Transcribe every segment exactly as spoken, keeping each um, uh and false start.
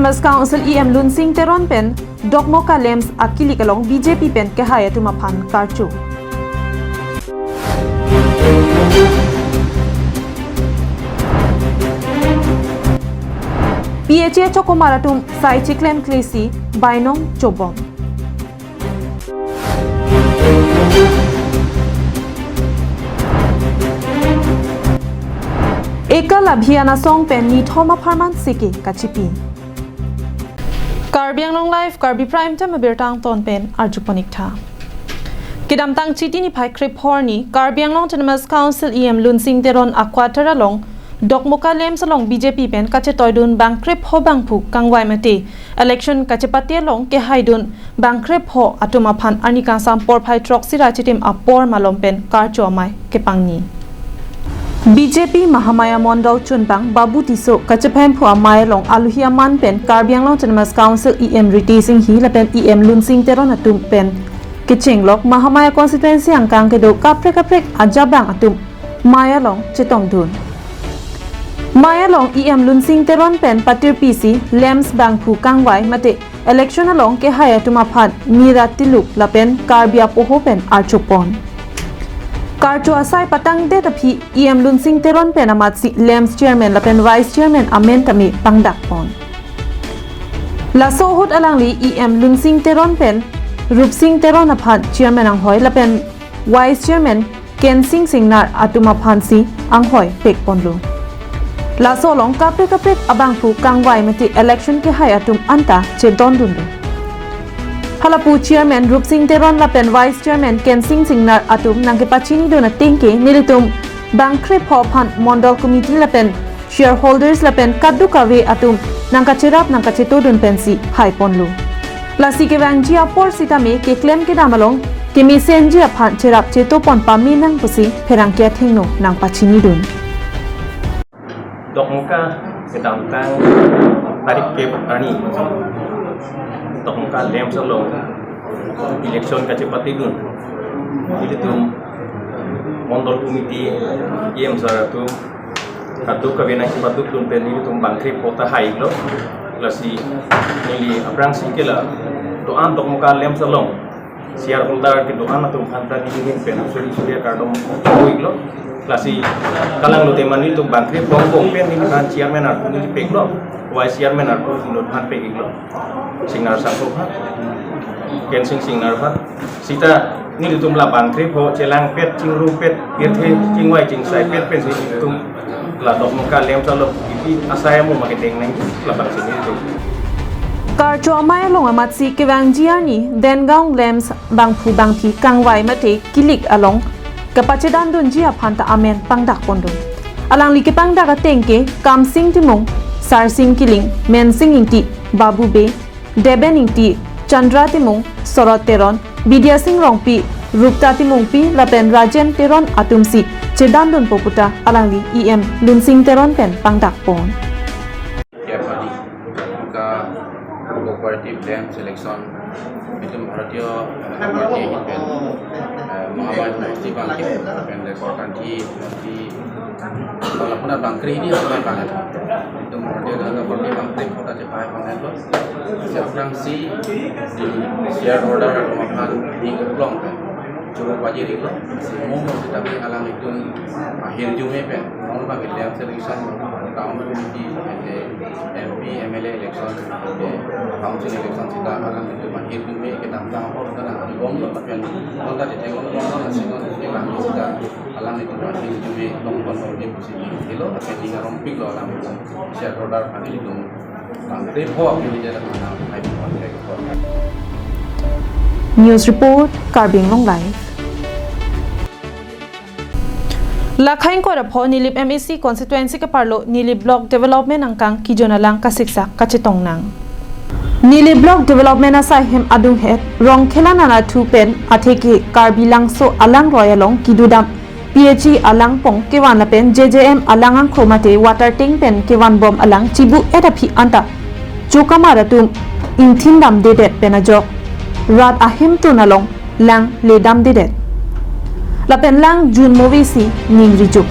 Autonomous Council E M Lunsing Teron pen Dokmoka LAMPS akilik along B J P pen kehai atum aphan karcho. P H E achokomar atum sai chiklemklesi bainong chobom. Ekal Abhiyan asong pen nithom apharman seke kachipi. Karbi Anglong Live, Karbi Prime Time abirta angton pen arjuponik tha. Kedamtang Chiti niphai krepho arni, Karbi Anglong Autonomous Council E M Lunsing Teron a-quarter along, Dokmoka LAMPS along B J P pen kachetoidun bang krepho bangphu kangvai mate election kachepate along kehaidun bang krepho atum aphan arni kangsam porphai throksi ra chitim apor malom pen karcho amei kepangni. B J P Mahamaya Mondol chunbang Babu Tisso kachephemphu amei along aluhi aman pen Karbi Anglong Autonomous Council E M Ritesh Enghi lapen E M Lunsing Teron atum pen kechenglok Mahamaya constituency angkang kedo kaprek kaprek ajabang atum mei along chetongdun. Mei along E M Lunsing Teron pen patirpisi LAMPS bangphu kangvai mate election along kehai atum aphan mira tiluk lapen Karbi apoho pen archopon. Karcho asai patangdet aphi E M Lunsing Teron pen amatsi LAMPS chairman lapen vice chairman amen tame pangdakpon. Laso ahut alangli E M Lunsing Teron pen Rupsing Teron aphan chairman anghoi lapen vice chairman Kensing Singnar atum aphansi anghoi pekponlo. Laso along kaprek kaprek abangphu kangvai mate election kehai atum anta chedondunlo. Halapu chairman Rupsing Teron lapen vice chairman Kensing Singnar atum nangkepachinidun atengke nelitum bang krepho aphan mondol committee lapen shareholders lapen kadokave atum nangkacherap nangkachetodun pensi haiponlo. Lasi kevangji apor sitame keklem kedam along kemesenji aphan cherap chetopon pamenang pusi pherangke athengno nangpachinidun. Dokmoka kedamtang tarik ke arni Dokmoka LAMPS along election kachepatedun. Ilitum mondol committee E M sir atum kadokave nangchepadukdun pen nelitum bang krepho ta hailo. Lasi neli aphrangsi ke la do-an Dokmoka LAMPS along shareholder kedo-an atum aphan ta neli ahin pen suri suri akardom iklo. Lasi kalanglote ma nelitum bang krepho pen neli aphan chairman arpu neli peklo, vice chairman arpu neli aphan pek iklo. Singnar sangpo aphan, Kensing Singnar aphan. Sita nelitum la bang krepho chelangpet chingrumpet pirthe chingvai chingsai pet pensi nelitum la Dokmoka LAMPS along ipi asai amu ma kedeng nang labangsi nelitum. Karcho amei along amatsi kevangji arni Dengaon LAMPS bangphu bangphi kangvai mate kilik along kapachedandunji aphan ta amen pangdakpondun. Alangli kepangdak atengke Kamsing Timung, Sarsing Killing, Mensing Ingti, Babu Bey, Deben Ingti, Chandra Timung, Sorot Teron, Bidya Sing Rongpi, Rupta Timungpi lapen Rajen Teron atumsi chedandunpo puta alangli E M Lunsing Teron pen pangdakpon. Kepadi ka cooperative LAMPS election itum Bharatiya Janata Party pen, eh, Mahamaya Murti bangke pen election kanti Walaupun abang kri di abang kalan. Itu mode dalam bagi bang kri kota cepai pangan lo. Siap si di shareholder atum aphan di uklong pen. Cukup wajib di lo. Si momo sitame alanglitum ahirjume pen. Mau bagi lihat selection tahun ini di M P, M L A election, council election sita alanglitum ahirjume kita tahu kan di bom lo tapi yang kita jadi bom lo sih kan kita alanglitum ahirjume longpon longpon pusi helo, lapen ning arompik lo alanglitum shareholder aphan ilitum bang kri ho aphan ilitum alanglitum hai pon. News report, Karbi Anglong Live. Lakhaing Koirapho Nilip M A C constituency keparlo Nilip Block Development angkang kijun alang kasiksak kachetong nang. Nilip Block Development asai hem adunghet Rongkhela Nanathu pen atheke Karbi Langso alangroi along kedodam P H E alangpong kevan lapen J J M alang angkro mate water tank pen kevan bom alang chibu-et aphi anta chokamar atum ingthim damdedet pen ajok rat ahemtun along lang ledamdedet. Lapen lang jun movesi ningrijuk.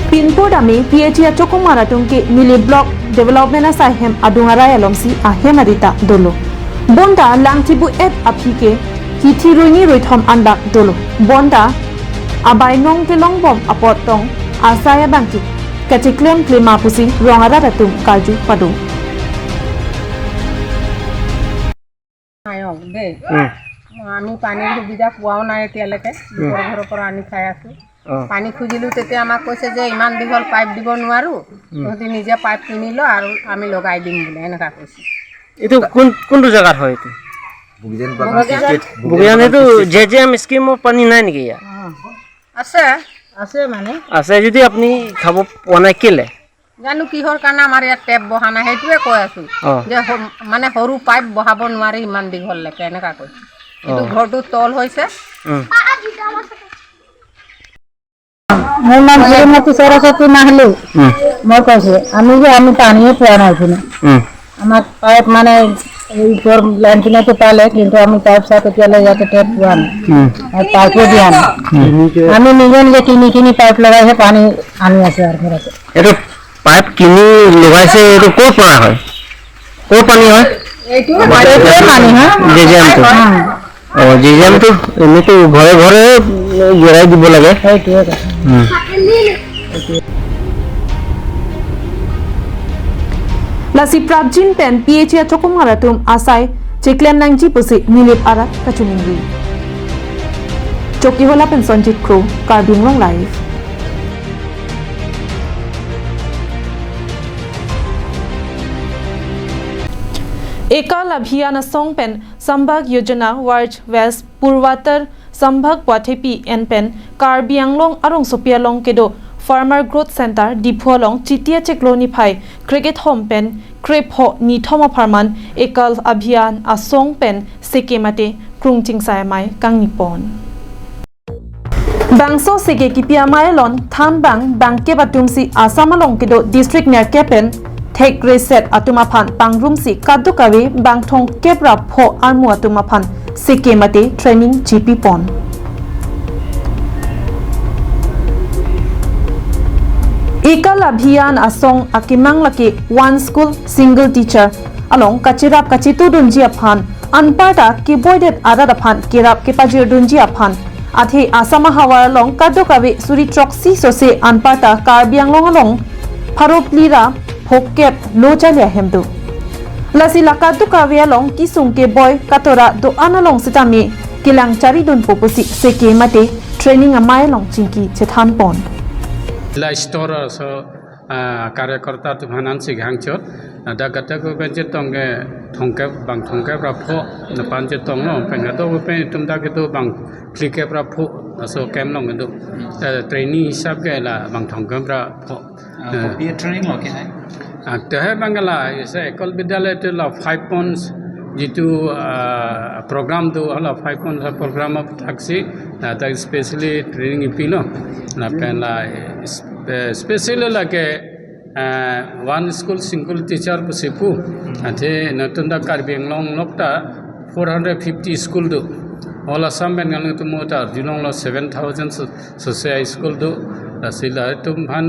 Pinpur dame P H E achokamar atum ke Nilip Block Development asai hem adung arai alomsi ahem arita dolo. Bonta langthibu-et aphi ke hithi ruini ruithom andak dolo. Bonta abai nong kelongbom apot tong asai abangke kacheklem klema pusi rong arat atum karju pado. নায়ক দেই। উম। আমি পানীৰ সুবিধা পোৱাও নাই এতিয়ালৈকে। উম। লোকৰ ঘৰৰ পৰা আনি খাই আছো। অ। পানী খুজিলো, তেতিয়া আমাক কৈছে যে ইমান দীঘল পাইপ দিব নোৱাৰো, উম। তহঁতি নিজে পাইপ কিনি ল আৰু আমি লগাই দিম বুলি এনেকুৱা কৈছে। এইটো কোন, কোনটো জেগাত হয় এইটো? বুগিজান বুগিজান। বুগিজান এইটো জে জে এম স্কিমৰ পানী নাই নেকি ইয়াত? অ। আছে। আছে মানে? আছে যদি আপুনি খাব পোৱা নাই কেলে? জানো কিহৰ কাৰণে আমাৰ ইয়াত টেপ বহা নাই, সেইটোৱে কৈ আছো। অ। যে হ-, মানে সৰু পাইপ বহাব নোৱাৰি ইমান দীঘললৈকে, এনেকুৱা কৈছে। এইটো অ। ঘৰটো তল হৈছে। উম। মোৰ নাম শ্ৰীমতী সৰস্বতী মাহালে। উম। মই কৈছো, আমি যে আমি পানীয়ে পোৱা নাই কোনো। উম। আমাক পাইপ মানে এই ওপৰ লাইন পিনেতো পালে, কিন্তু আমি পাইপ চাইপ এতিয়ালৈ ইয়াতে টেপ পোৱা নাই। উম। আৰু পাইপো দিয়া নাই। উম। আমি নিজে নিজে কিনি কিনি পাইপ লগাইহে পানী আনি আছো আৰু ঘৰতে। এইটো পাইপ কিনি লগাইছে, এইটো ক'ৰ পৰা হয়? ক'ৰ পানী হয়? এইটো আমাৰ এইটোৱে পানী হয়। জে জে এমটো। হা। অ, জে জে এমটো এনেতো ঘৰে ঘৰে গেৰাই দিব লাগে। সেইটোৱে কথা। উম। Lasi prapjin pen P H E achokomar atum asai cheklem nangji pusi nilip arat kachiningri. Chokihola pen Sonjit Kro, Karbi Anglong Live. Ekal Abhiyan asong pen Sambhag Yojana Varch West Purvatar Sambhag Wathepi en pen Karbi Anglong arongsopi along kedo Farmer Growth Center Diphu along Chiti achiklo niphai krekethom pen krepho nithom apharman Ekal Abhiyan asong pen seke mate krung chingsai amei kangni pon. Bangso seke kipi amei along thanbang bangkep atumsi Assam along kedo district nerkep pen thekre set atum aphan pangrumsi kadokave bang thomkep ra pho armu atum aphan seke mate training chipi pon. Ekal Abhiyan asong akemang lake One School Single Teacher along kachirap kachitudunji aphan, anparta keboidet arat aphan kerap kepajirdunji aphan, athe Assam ahavar along kadokave suri throksi sose anparta Karbi Anglong along pharo phli ra phokep lo chali ahem do. Lasi la kadokave along kesung keboi katora do-an along sitame kelang charidunpo pusi seke mate training amei along chingki chethan pon. La store also ah, karyakarta atum aphan si hangchot. Ah, dak kata ko pen chetong ke thomkep bang thomkep ra pho, na pan chetong lo, pen kata ko pen itum dak itu bang phlikep ra pho, laso camp along itu. Eh, training hisab ke la bang thomkep ra pho. Ah, eh, kopi training lo ke hai? Ah, to hai bang la, ise Ekal Vidyalaya to la five points jitu, ah, program do, hala five points program of taxi, na ta specially training ipilo, na pen la, eh, specially lake ah, One School Single Teacher pusi pu. Athe nutun dak Karbi Anglong along ta four hundred fifty school do. All Assam pen nangtum ta arjulonglo seven thousand so, sose school do. Lasi la itum aphan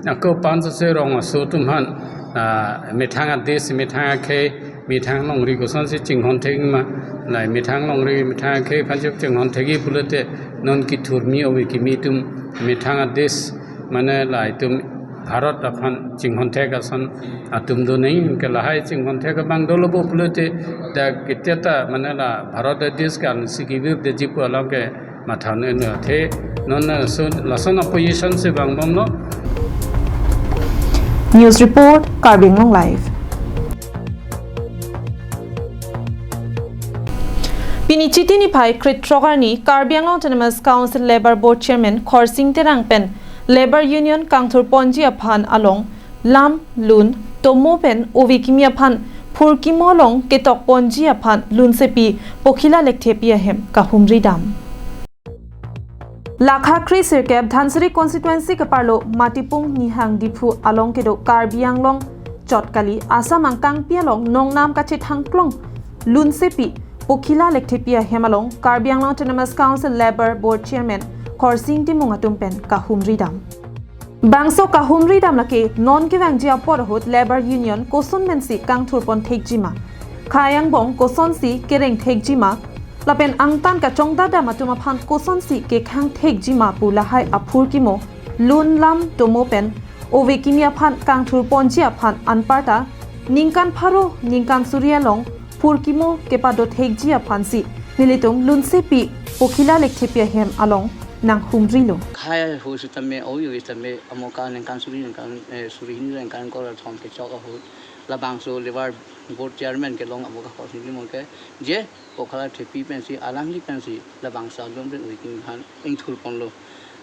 ako pan sose rong aso atum aphan, ah, methang adis, methang akhei, methang longri kosonsi chinghon thek ma. Lai methang longri, methang akhei aphan chok chinghon thekji pulote non kethurmi ove kimi atum methang adis mane la itum Bharat aphan chinghon thek ason atum do nai, ke lahai chinghon thek abang dolo bo pulote dak keteta mane la Bharat adis kan si kibir de jipu along ke matha ne no the non lason, lason opposition si bang bomlo. News report, Karbi Anglong Live. Pini Chiti niphai krethrok arni Karbi Anglong Autonomous Council Labour Board Chairman Khorsing Terang pen Labour Union kangthur ponji aphan along lam, lun, tomo pen ove kimi aphan phurkimo along ketok ponji aphan lunsepi Pokhila Lekthepi ahem kahumri dam. Lakha kre sirkep Dhansiri constituency keparlo Matipung Nihang Diphu along kedo Karbi Anglong chot kali Assam angkangpi along nongnam kachethangklong lunsepi Pokhila Lekthepi ahem along Karbi Anglong Autonomous Council Labour Board Chairman Khorsing Timung atum pen kahumri dam. Bangso kahumri dam lake non kevangji apor ahut Labour Union koson pensi kangthurpon thekji ma, khei angbong kosonsi kereng thekji ma, lapen angtan kachongdat dam atum aphan kosonsi kekhang thekji ma pu lahai aphurkimo lun lam tomo pen ove kimi aphan kangthurponji aphan anparta ningkan pharo ningkan suri along phurkimo kepado thekji aphansi nelitum Lunsepi Pokhila Lekthepi ahem along nanghumrilo. Khei ahut sitame, ove sitame, amoka ningkan suri, ningkan, eh, suri hini, ningkan kor thom kechok ahut labangso Labour Board Chairman kelong amoka Khorsing Timung ke je Pokhila Lekthepi pensi, alangli pensi labangso alun pen ove kimi aphan ingthurponlo.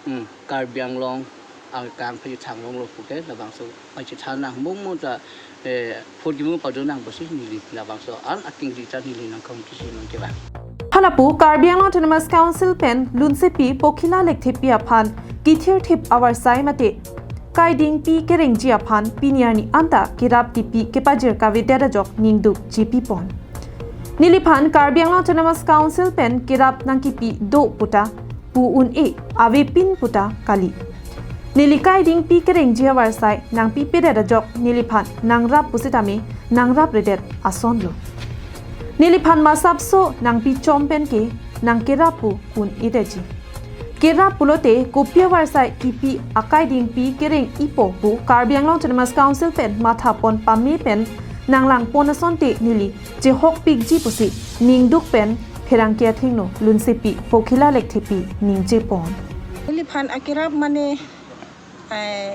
Hmm, Karbi Anglong akam pachethang longlo puke labangso pachethang nang mung mung ta, eh, phurkimo pado nang pusi neli labangso an aking rita neli nangkong kisi nang kevang. Halapu Karbi Anglong Autonomous Council pen Lunsepi Pokhila Lekthepi aphan kithirthip avarsai mate kaidingpi kerengji aphan pini arni anta kerap tipi kepajir kavedet ajok ningduk chepipon. Neliphan Karbi Anglong Autonomous Council pen kerap nangkipi do puta pu un-e, avepin puta kali. Neli kaidingpi kerengji avarsai nangpipedet ajok neliphan nangrap pusitame nangrapre det asonlo. Neliphan masapso nangpichom penke nangkerap pu un-edetji. Kerap pulote kopi avarsai kipi akaidingpi kereng-ipo pu Karbi Anglong Autonomous Council pen mathapon pame pen nanglangpon asonte neli chehokpikji pusi ningduk pen pherangke athengno Lunsepi Pokhila Lekthepi ningjepon. Neliphan akerap mane, eh,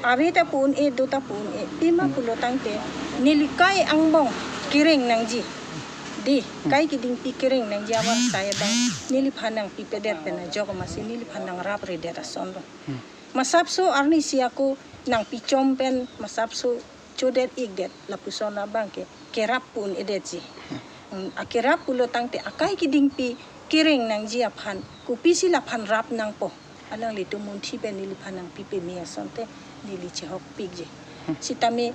ave ta pu un-e, do ta pu un-e, pima pulo tangte neli khei angbong kereng nangji. Di, khei kidingpi kereng nangji avarsai abang neliphan nangpipedet pen ajok masi neliphan nangrapre det asonlo. Masapso arnisi ako nangpichom pen masapso chodet-ikdet lapuson abangke kerap pu un-edetji. Hmm, akerap pulo tangte akhei kidingpi kereng nangji aphan kopisi laphan rap nangpo. Alanglitum munthi pen neliphan nangpipeme asonte neli chehokpikji. Sitame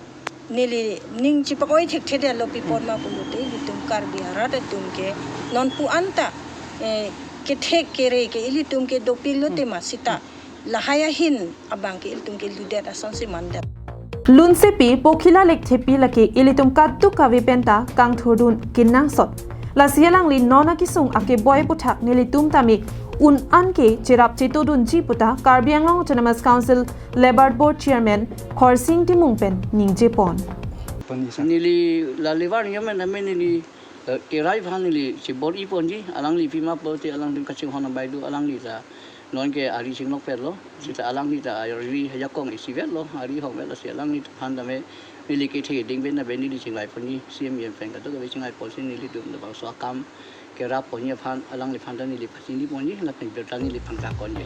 neli ning chipak-oi thekthedetlo, pipon ma pulote ilitum Karbi arat atum ke non pu anta, eh, kethek kere ke ilitum ke dopiklo tema sita lahai ahin abangke ilitum ke ludet asonsi mandet. Lunsepi Pokhila Lekthepi lake ilitum kadokave penta kangthurdun kenangsot. Lasi alangli non akesung akeboi aputhak nelitum tame un-an ke cherap chetodunji puta Karbi Anglong Autonomous Council Labour Board Chairman Khorsing Timung pen ningjepon. Neli la Labour Union tame neli, eh, kerai aphan neli chebor-iponji, alangli pima pulote alangli kachinghon abaidu, alangli ta nonke ari chinglokpetlo, sita alangli ta ari ajakong isivetlo, ari hongvetlo si alangliphan tame neli kethe ding pen tame neli chinglaiponji, C M E M pen kadokave chinglaiponsi nelitum labangso akam kerapponji aphan alangliphan ta neli pachiniponji, lapen birta neliphan kakonji.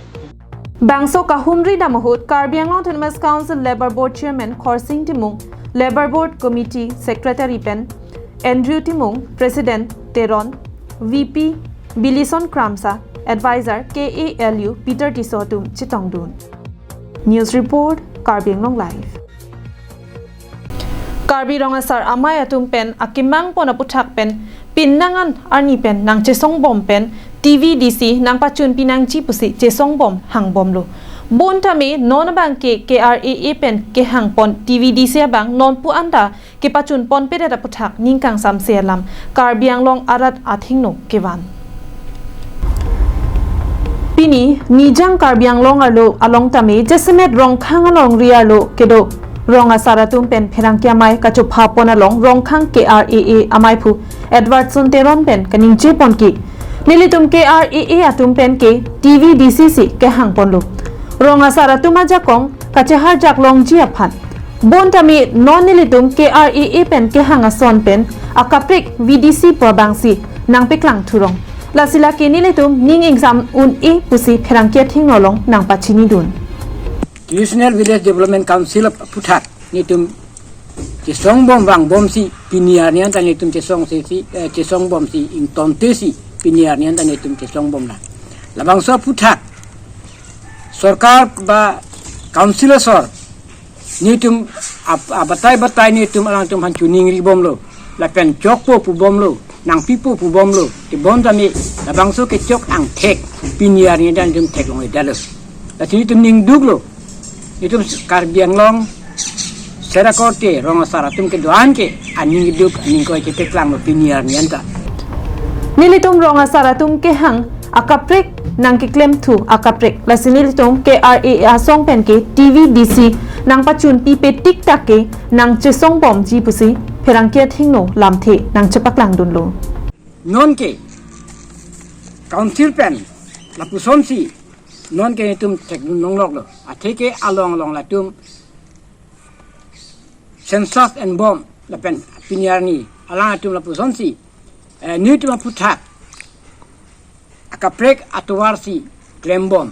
Bangso kahumri dam ahut Karbi Anglong Autonomous Council Labour Board Chairman Khorsing Timung, Labour Board Committee Secretary pen Andrew Timung, President Teron, V P Bilison Kramsa, Advisor K A L U Peter Tisso atum chetongdun. News report, Karbi Anglong Live. Karbi Rong Asar Amei atum pen akemangpon aputhak pen pinnangan arni pen nangchesongbom pen T V D C nangpachunpi nangji pusi chesongbom hangbomlo. Bonta me non abangke K R A A pen kehangpon T V D C abang non pu anta kepachunponpedet aputhak ning kangsamse alam Karbi Anglong arat athengno kevan. Pini Nijang Karbi Anglong arlo along tame jasemet Rongkhang alongri arlo kedo Rong Asar atum pen pherangke amei kachophapon along Rongkhang K R A A ameiphu Edwardson Teron pen kaningjepon ke nelitum K R A A atum pen ke T V D C si kehangponlo. Rong Asar atum ajakong kacheharjak longji aphan. Bonta me non nelitum K R A A pen kehang ason pen akaprek V D C pu abangsi nangpeklang thurong. Lasi lake nelitum ning ingsam un-e pusi pherangke athengno along nangpachinidun. Traditional Village Development Council aputhak nelitum chesongbom vangbomsi pini arni anta nelitum chesongsi, eh, chesongbomsi ingtonte si pini arni anta nelitum cheson bomlang. Labangso aputhak sorkar ba council asor nelitum ap-, abatai batai nelitum alangtum aphan choningribomlo, lapen chokpo pubomlo, nangpipo pubomlo, te bonta me labangso kechok angthek pini arni anta nelitum theklongledetlo. Lasi nelitum ningduklo. Itum Karbi Anglong Sera Korte rong asar atum kedo-an ke aning keduk aning koi chepeklanglo pini arni anta. Nelitum rong asar atum kehang akaprek nangkeklemthu akaprek. Lasi nelitum K R A A asong pen ke T V D C nangpachunpipe tik tak ke nangchesongbomji pusi pherangke athengno lamthe nangchepaklangdunlo. Non ke Council pen lapusonsi non ke itum thekdun longloklo. Athe ke along along latum census enbom lapen pini arni alangtum lapusonsi, eh, nelitum aphuthak akaprek atovarsi klembom.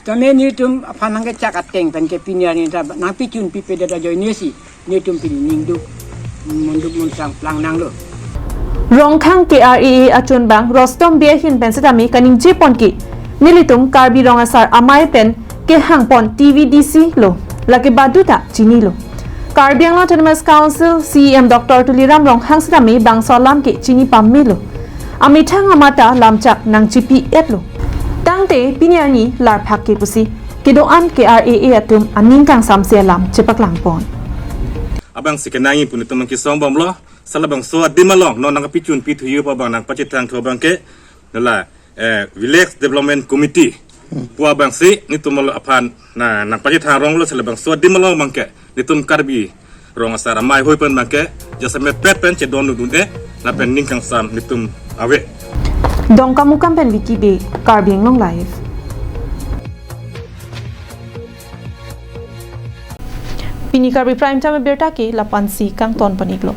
Tame nelitum aphan nangkechak ateng pen ke pini arni ta nangpichunpipedet ajoinesi nelitum pini ningduk munduk munsang plang nanglo. Rongkhang K R A A achunbang Rostom Bey ahin pen setame kaningjepon ke nelitum Karbi Rong Asar Amei pen kehangpon T V D C lo, lake baduta chinilo. Karbi Anglong Autonomous Council C E M Doctor Tuliram Ronghang setame bangso alam ke chini pamelo. Amethang amata lamchak nangchipi-etlo. Tangte pini arni larphak ke pusi kedo-an K R A A atum aning kangsamse alam chepaklangpon. Abangsi kenangji pu nelitum nangkesongbomlo, sa labangso adim along non nangpichunpithuji pu abang nangpachethangthu abang ke, nela, eh, Village Development Committee pu abangsi nelitum aphan na nangpachethang ronglo, sa labangso adim along abang ke nelitum Karbi Rong Asar Amei ahoi pen abang ke jasemet pet pen chedondun-e lapen ning kangsam nelitum ave. Dongkamukam pen Vicky Bey, Karbi Anglong Live. Pini Karbi Prime Time abirta ke lapu-ansi kangtonpon-iklo.